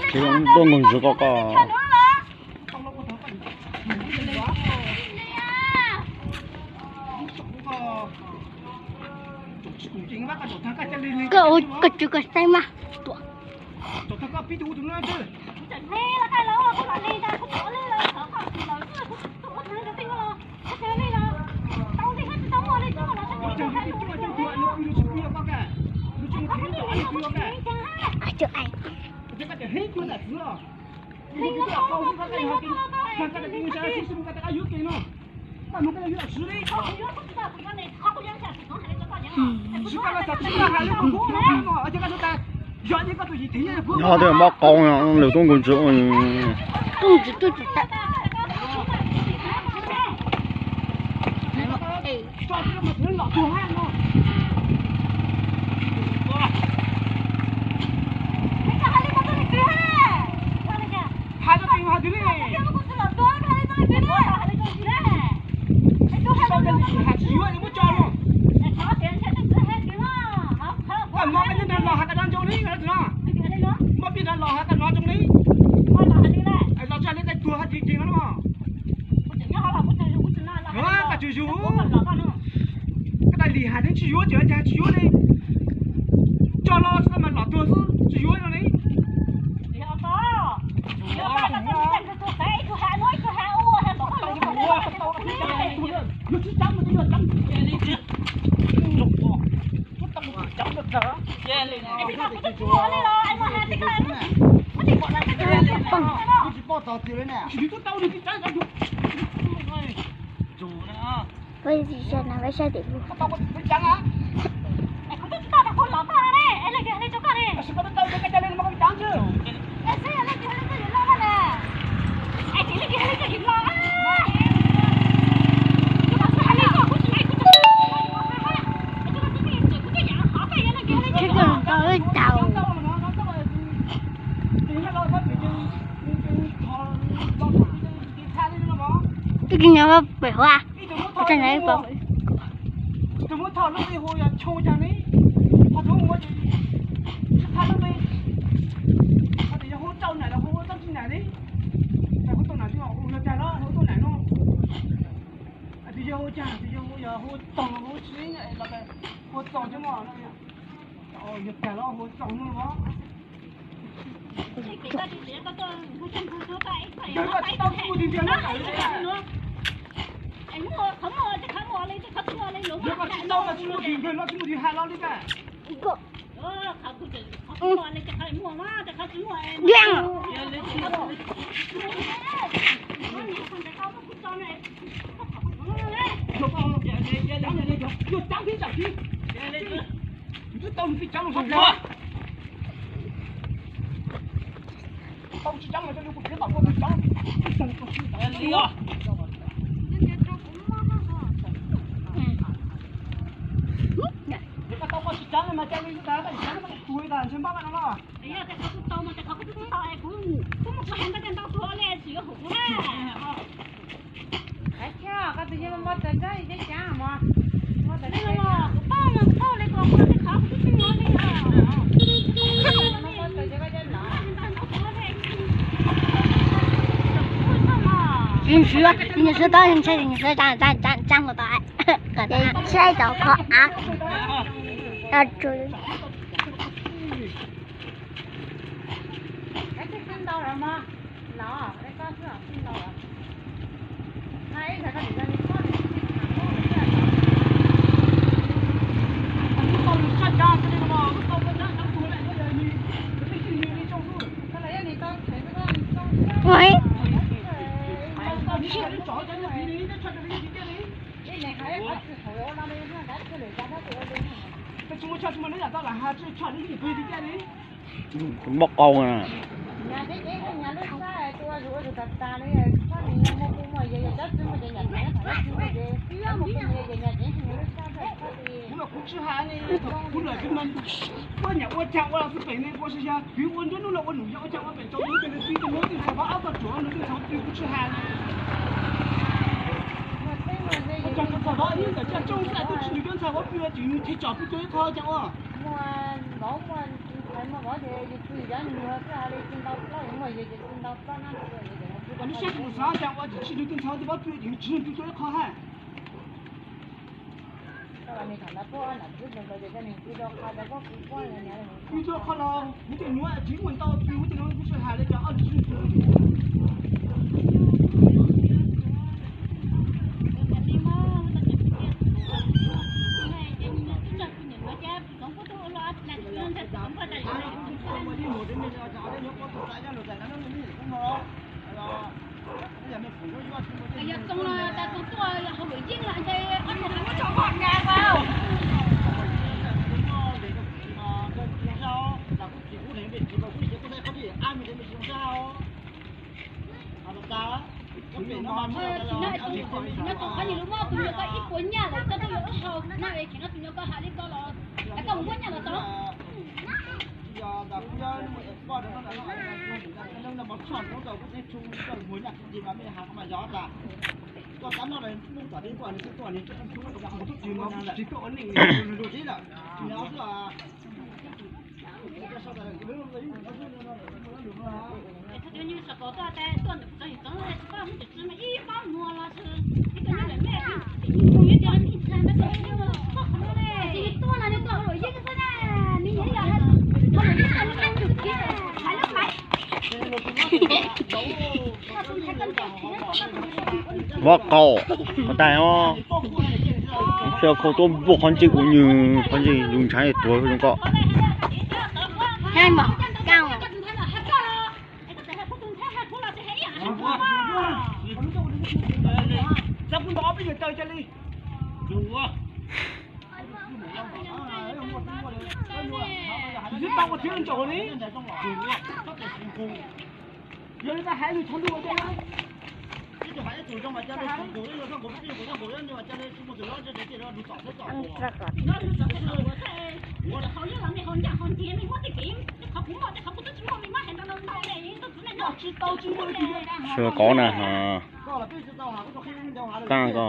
Ces tuaj nkoog ntsis koj koj. Koj ua koj tsw koj saib mas. Nyob twb mob qau no, lwm tuaj nkoog ntsis. Tuaj ntsis tuaj ntsis tawm. Koj tswv yus, koj tas lim hais neb tsis yuav ces cas tsis yuav li. Tso los tsis tau mas los tuag xwb tsis yuav no li. Peb saib tim lub. Tsis tau tau. Twb kis nyob pem huab. Tus muab thom lub ib hu yog choo cas ne, ho tus muab ces tsis txhaj lub ne, ho tias yog hu rau nam los hu rau tsis nam ne, cas hu tau nam twb hu yog tag los hu tau nam no, tus yog hu cas tus yog hu yog hu txog hu tsis los hu txog cov mos no, yog tag los hu txog no los. Nws swb, nws swb tau, nws tshaj, nws swb tau, tshaj tau qhov av. Mob qau na. Kuv los kuv mas ua caag ua los xwb pem ne, ua si yog kws ua nruab nub los ua num yog ua caag ua pem tau nub tej nws tij tej nub tej ntxhais vauv ob tog tsuam nws tej ntxhais pw kuv tsis has ne. Ua caag ntxhais vauv ib ntawm caj rooj xwb twb tsis nws cov ntxhais vauv pw ces nws thiaj tsom pw tau ib qho caag ua. Lub sab tsis mus xav caag ua tsis nws tej ntxhais vauv pw ces nws tsis nws pw tau ib qho hab. Pw tau qho los kuv tej nuav tsis muaj ntau pw, kuv tej nuav kuv tsis has le caag ob tsis nws pw. Yog txoos los tas txoos tuaj hauv luam yeej los ntshe ob tug muab tso vaj nkaus. Tsis nyob txog qhov nyuag lub mob tus nyuag koj ib puas nyaj lawm koj tuaj yuav wb haus na, es kheev no tus nyuag koj has li koj los, es koj mus muab nyaj los tau. Vaub qaug, ua tais os. Xyov khau tuaj npuaj qhov ntsej kuv nyuag qhov ntsej yus ntshav tuag zoo koj. Yog li tab hais lus tshav ntuj ua cas na. Sua kov na ho. Taag ko.